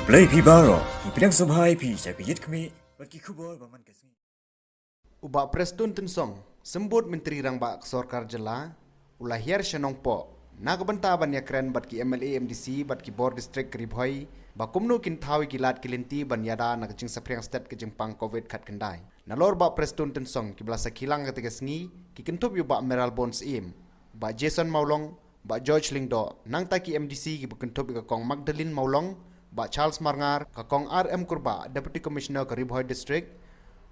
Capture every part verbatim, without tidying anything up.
Blei phi baroh, ngi pdiang sngewbha ïa phi sha ka Ïit Khmih bad ki khubor ba man ka sngi. U Bah Prestone Tynsong, Symbud Myntri Rangbah ka Sorkar Jylla, u la hiar sha Nongpoh na ka bynta ban ïakren bad ki M L A, M D C bad ki bor district ka Ri Bhoi ba kumno kin thaw ïa ki lad ki lynti ban ïada na ka jingsaphriang stet ka jingpang covid khatkhyndai. Nalor Bah Prestone Tynsong, kiba la sakhi lang ha kata ka sngi ki kynthup ïa u Bah Mayralborn Syiem, Bah Jason Mawlong, Bah George Lyngdoh, nangta ki M D C kiba kynthup ïa ka Kong Magdalene Mawlong, Bah Charles Marngar, ka Kong R M Kurbah, Deputy Commissioner ka Ri Bhoi District,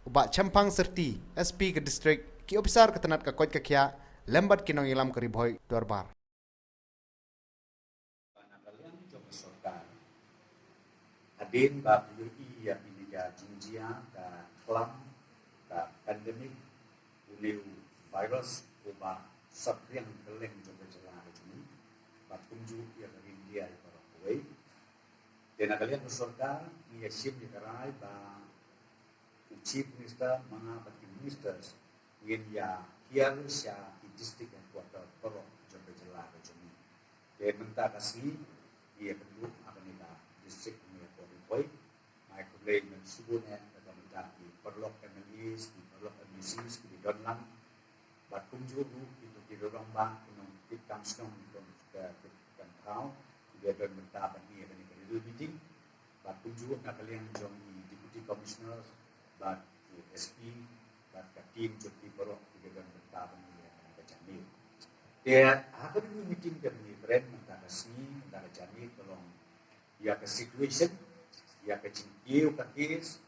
u Bah Chemphang Syrti, S P ka District, ki ophisar ka tnat ka koit ka khiah, lem bad ki nongïalam ka Ri Bhoi Dorbar. Ba na ka liang jong ka sorkar, hadien ba phi ïohi ïa kine ka jingjia ka khlam ka pandemic, une u virus uba saphriang kylleng jong ka jylla ka jong ngi, bad kumjuh ïa ka Ri India baroh kawei. Te na ka liang ka sorkar ngi ïa shim ïa ka rai ba u Chief Minister, ma nga bad ki ministers, ngin ïa hiar sha ki district headquarter baroh jong ka jylla ka jong ngi. Te mynta ka sngi ngi ïa kynduh ha kane ka district ngi ïa poi. Ai khublei mynshuwa ne ka bynta ki paralok M L As, ki paralok M D Cs, ki don lang. Bad kumjuh ruh kito ki rangbah, ki nongtip kam shnong, ki nongtip kam thaw, kiba don bynta ban ïa kane ka review meeting. Bad kumjuh na ka liang jong i Deputy Commissioner bad i S P bad ka team jong ki baroh kiba don bynta ban ïa kane ka jingmih. Te ha ka review meeting kaba ngi kren mynta ka sngi, mynta ka jingmih ka long ïa ka situation, ïa ka jingkiew ka case,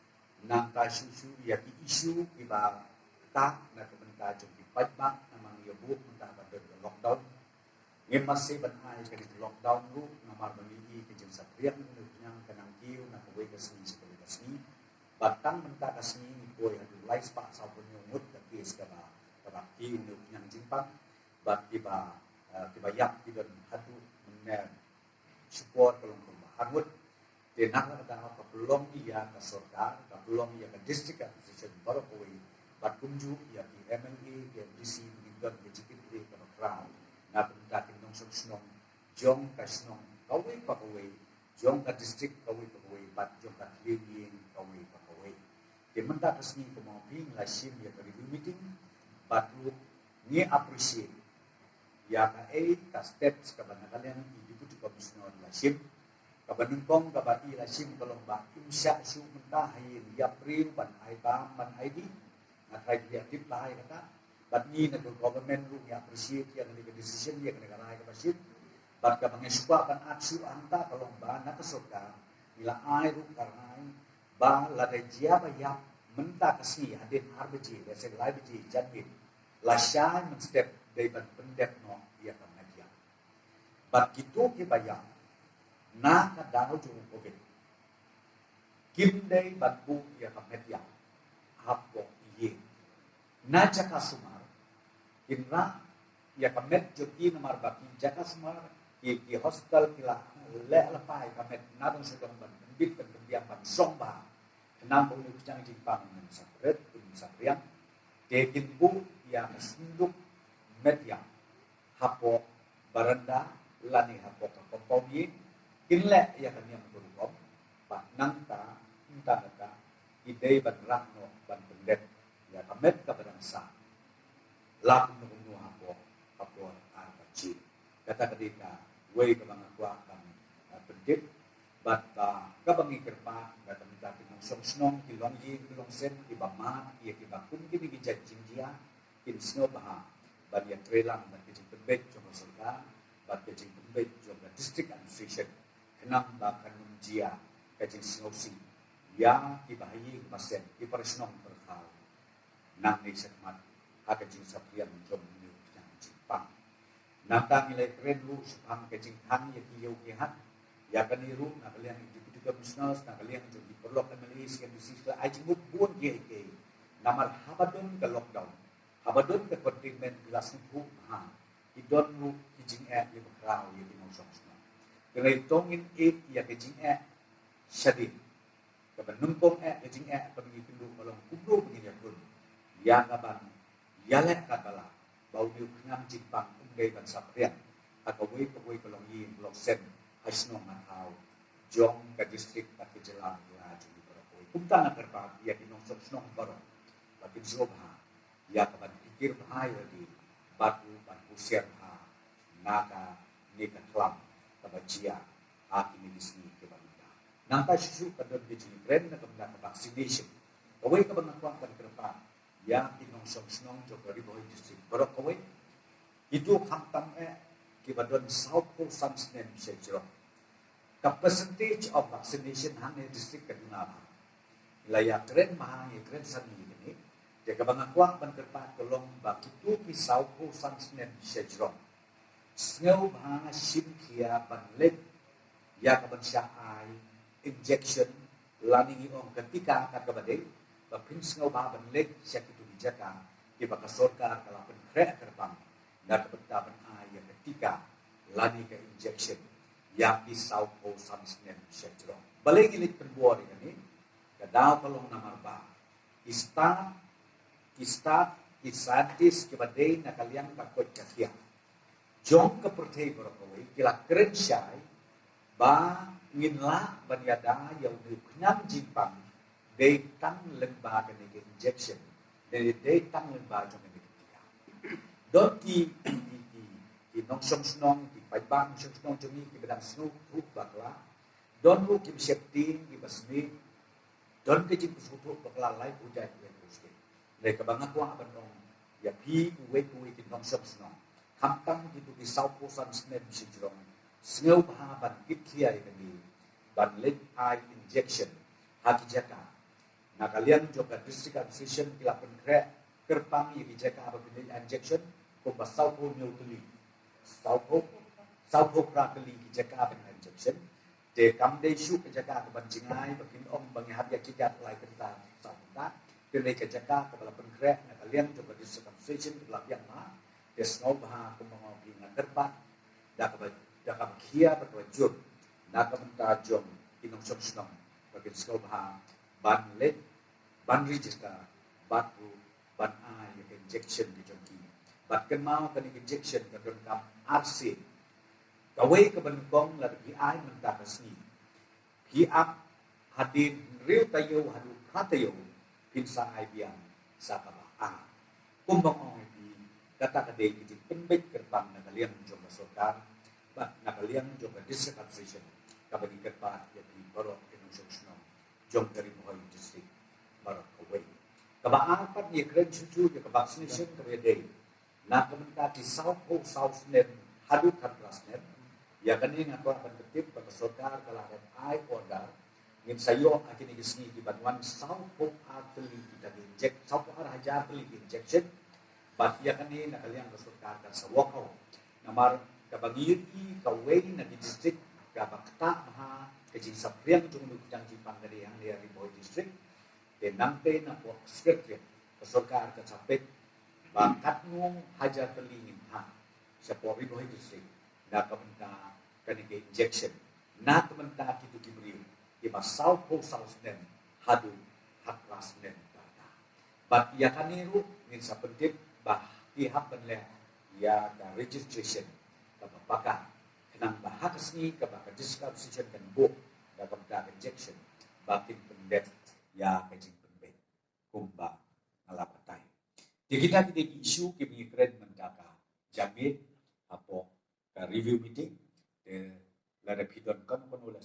nangta shuh shuh ïa ki issue kiba ktah na ka bynta jong ki paidbah namar ïa buh mynta ba don ka lockdown. Ngim marse ban ai ka dei lockdown ruh namar ba ngi i ka jingsaphriang une u khñiang ka nang kiew na kawei ka sngi sha kawei ka sngi. Bad tang mynta ka sngi ngi poi haduh lai spah sawphew hynñiew ngut ka case kaba, kaba kiew une u khñiang jingpang. Bad kiba, eh, kiba ïap ki don haduh mynne shipor ka long kumba arngut. Te na kata ka daw ka pynlong ïa ka sorkar, ka pynlong ïa ka district administration baroh kawei, bad kumjuh ïa ki M L A, ki M D C, ki don ka jingkitkhlieh kaba khraw na ka bynta ki nongshong shnong jong ka shnong kawei pa kawei, jong ka district kawei pa kawei, bad jong ka thliew ïing kawei pa kawei. Te mynta ka sngi kumba phi ngi la shim ïa ka review meeting, bad ruh ngi appreciate ïa kaei ka steps kaba na ka liang i Deputy Commissioner la shim. Kaba nyngkong kaba i la shim ka long ba im shah shuh mynta ha ïing ïap briew ban ai bam ban ai dih. Nga tharai phi ïa tip bha ïa kata. Bad ngi na ka government ruh ngi appreciate ïa kane ka decision, ïa kane ka rai kaba shim. Bad kaba ngi shu kwah ban add shuh hangta ka long ba na ka sorkar ngi la ai ruh ka rai ba lada jia ba ïap mynta ka sngi hadien ar baje, lehse lai baje janmiet, lashai mynstep dei ban pyndep noh ïa ka met ïap. Bad kito kiba ïap na ka daw jong u covid kim dei ban buh ïa ka met ïap hapoh ïing. Na jaka sumar kin rah ïa ka met jong ki namar ba ki jaka sumar, ki, ki hospital ki la leh lypa ïa ka met na dong sha dong ban pynbit ban pynbiang ban song bha. Khnang ba une u khñiang jingpang un ym saphriang, un ym saphriang. Te kin buh ïa ka synduk met ïap hapoh baranda lane hapoh ka compound ïing, kin leh ïa ka niam ka rukom. Bad nangta, mynta kata ki dei ban rah noh ban pyndep ïa ka met kaba dang sah la kumno kumno hapoh, hapoh ar baje. Kata ka dei kawei kaba nga kwah ban, eh, pyntip. Bad, ah, kaba ngi kyrpad ba ka bynta ki nongshong shnong, ki longïing ki longsem, kiba mad ïa kiba kum kine ki jait jingjia, kin sngewbha ban ïatreilang bad ka jingpynbeit jong ka sorkar bad ka jingpynbeit jong ka district administration, khnang ba kan ym jia ka jingsngewsih ïa kiba ha ïing ba sem, ki para shnong para thaw nangne shakhmat ha ka jingsaphriang jong une u khñiang jingpang. Nangta ngi la kren ruh shaphang ka jingkhang ïa ki ïew ki hat. Ïa kane ruh na ka liang i Deputy Commissioners, na ka liang jong ki paralok M L As, ki M D Cs, ki la ai jingmut bun kiei kiei. Namar haba don ka lockdown, haba don ka containment, ki la sngewthuh bha, ki don ruh ki jingeh kiba khraw ïa ki nongshong shnong. Te hynrei to ngin ïeit ïa ka jingeh shadien. Kaba nyngkong eh ka jingeh kaba ngi kynduh ka long kumno ba ngin ïakhun ïa kaban ïaleh katba lah ba une u khñiang jingpang um dei ban saphriang ha kawei pa kawei ka longïing ka longsem, ha shnong ha thaw jong ka district bad ka jylla Meghalaya jong ngi baroh kawei. Kumta nga kyrpad ïa ki nongshong shnong baroh ba kin sngewbha ïa kaban pyrkhat bha ïa lade bad ruh ban husiar bha na kane ka khlam kaba jia ha kine ki sngi kiba mynta. Nangta shuh shuh ka don ka jingkren na ka bynta ka vaccination. Kawei kaba nga kwah ban kyrpad ïa ki nongshong shnong jong ka Ri Bhoi District baroh kawei, kito khamtam eh kiba don sawphew san snem sha jrong. Ka percentage of vaccination hangne district ka duna bha. La ïakren bha, ïakren sani kane. Te kaba nga kwah ban kyrpad ka long ba kito ki sawphew san snem sha jrong, sngewbha shim khia ban leit ïa kaban shah ai injection lane ngi ong ka tika kat kaba dei, ba phin sngewbha ban leit sha kito ki jaka kiba ka sorkar ka la pynkhreh kyrpang na ka bynta ban ai ïa ka tika lane ka injection ïa ki sawphew san snem sha jrong. Balei ngi leit pynbor ïa kane? Ka daw ka long namar ba ki staff, ki staff, ki scientist kiba dei na ka liang ka koit ka khiah jong ka pyrthei baroh kawei ki la kren shai ba ngin lah ban ïada ïa une u khnam jingpang dei tang lyngba kane ka injection, dei, dei tang lyngba jong kane ka tika. Don ki, ki, ki, ki, ki nongshong shnong, ki paidbah nongshong shnong jong ngi kiba dang sngewthuh bakla. Don ruh kiba sheptieng, kiba sniew, don ka jingpynsngewthuh bakla laiphew jait, laiphew snem. Hynrei kaba nga kwah ban ong ïa phi uwei pa uwei ki nongshong shnong, khamtam kito ki sawphew san snem sha jrong, sngewbha ban kit khia ïa kane ban leit ai injection ha ki jaka. Na ka liang jong ka District Administration ki la pynkhreh kyrpang ïa ki jaka ba phin leit ai injection kumba sawphew hynñiew tylli, sawphew, sawphew phra tylli ki jaka ban ai injection. Te kam dei shuh ka jaka kaban jngai ba kin ong ba ngi hap ïa ki jaka lai kynta saw kynta. Te dei ka jaka kaba la pynkhreh na ka liang jong ka District Administration kaba la biang ma. Te sngewbha kumba nga ong phi, nga kyrpad da kaba, da kaba khia bad kaba jur na ka bynta jong ki nongshong shnong ba kin sngewbha ban leit ban register bad ruh ban ai ïa ka injection ka jong ki. Bad kynmaw kane ka injection ka donkam ar sien. Kawei kaba nyngkong lada phi ai mynta ka sngi, phi ap hadien hynriew taïew haduh phra taïew phin sa ai biang sa kaba ar. Kumba nga ong ïa phi, kata ka dei ka jingpynbeit kyrpang na ka liang jong ka sorkar bad na ka liang jong ka District Administration kaba ngi kyrpad ïa phi baroh ki nongshong shnong jong ka Ri Bhoi District baroh kawei. Kaba ar pat, ngi kren shuh shuh ïa ka vaccination kaba ïadei na ka bynta ki sawphew saw snem haduh khatphra snem. Ïa kane nga kwah ban pyntip ba ka sorkar ka la dep ai order ngin sa ïoh ha kine ki sngi kiban wan sawphew ar tylli kita ki injek-, sawphew ar hajar tylli ki injection. Bad ïa kane na ka liang ka sorkar kan sa work out. Namar kaba ngi ïohi kawei na ki district kaba ktah bha ka jingsaphriang jong une u khnam jingpang ka dei hangne ha Ri Bhoi District. Te nangta na pdeng ka Secretariat ka sorkar ka sa peit ba katno hajar tylli ngin phah sha pdeng Ri Bhoi District na ka bynta kane ka injection na ka bynta kito ki briew kiba sawphew saw snem haduh khatphra snem. Bad ïa kane ruh ngin sa pyntip ba ki hap ban leh ïa ka registration kaba paka, khnang ba ha ka sngi kaba ka District Administration kan buh da ka bynta ka injection ba kin pyndep ïa ka jingpynbeit kumba nga la batai. Te kita ki dei ki issue kiba ngi kren mynta ka janmiet hapoh ka review meeting. Te lada phi don kano kano la